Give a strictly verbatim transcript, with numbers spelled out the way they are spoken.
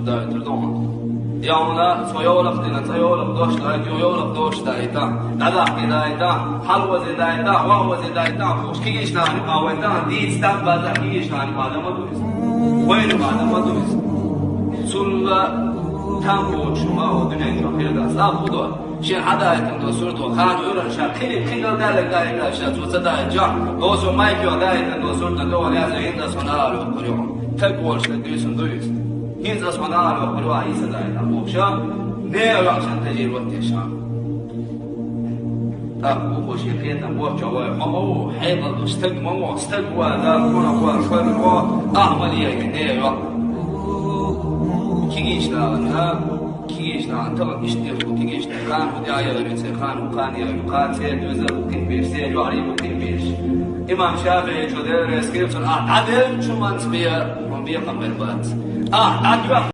Даийтар догӀа. Я хьуна, цо йовлакх дина, цо йовлакх дош даийтар, йо йовлакх дош даийтар. ДӀадахкийдаийтар, хьалвазийдаийтар, вахвазийдаийтар, хӀуш кигиш нани къавайта, дийц там база кигиш нани къадама дуйс. Вайна къадама дуйс. Цунна там боч ма о дуьнен чохирда. Саб худо. Шен хьадаийтан до сурто, хан уьран ша, кхили, кхигал далла даийтар ша, цо ца даийтар. Досо майкио даийтан до сурто, до валяса, инда сона алу курю. Так больше дуйсун дуйс. ХӀинца ас хьо нагӀар вахар ва Ӏийса дай, тӀаккха бохуша, не вахшан тажир ваттеша. ТӀаккха бохуш, и кхетам бохча вай, хьо ма ву, хьекъал ду, стаг ма ву, стаг ва, да, кхуна ва, шойл ва, ахмалия, не ва. Кигиш да, да, кигиш да, тала иштир, кигиш да, хан, худя, я, хан, хан, я, хан, се, дюза, кин беш, се, юари, кин беш. Имам ШафиӀи чу дер, рескир, цун, а, дадер, чу манц бия, он бия, камбер бац. А, дадер,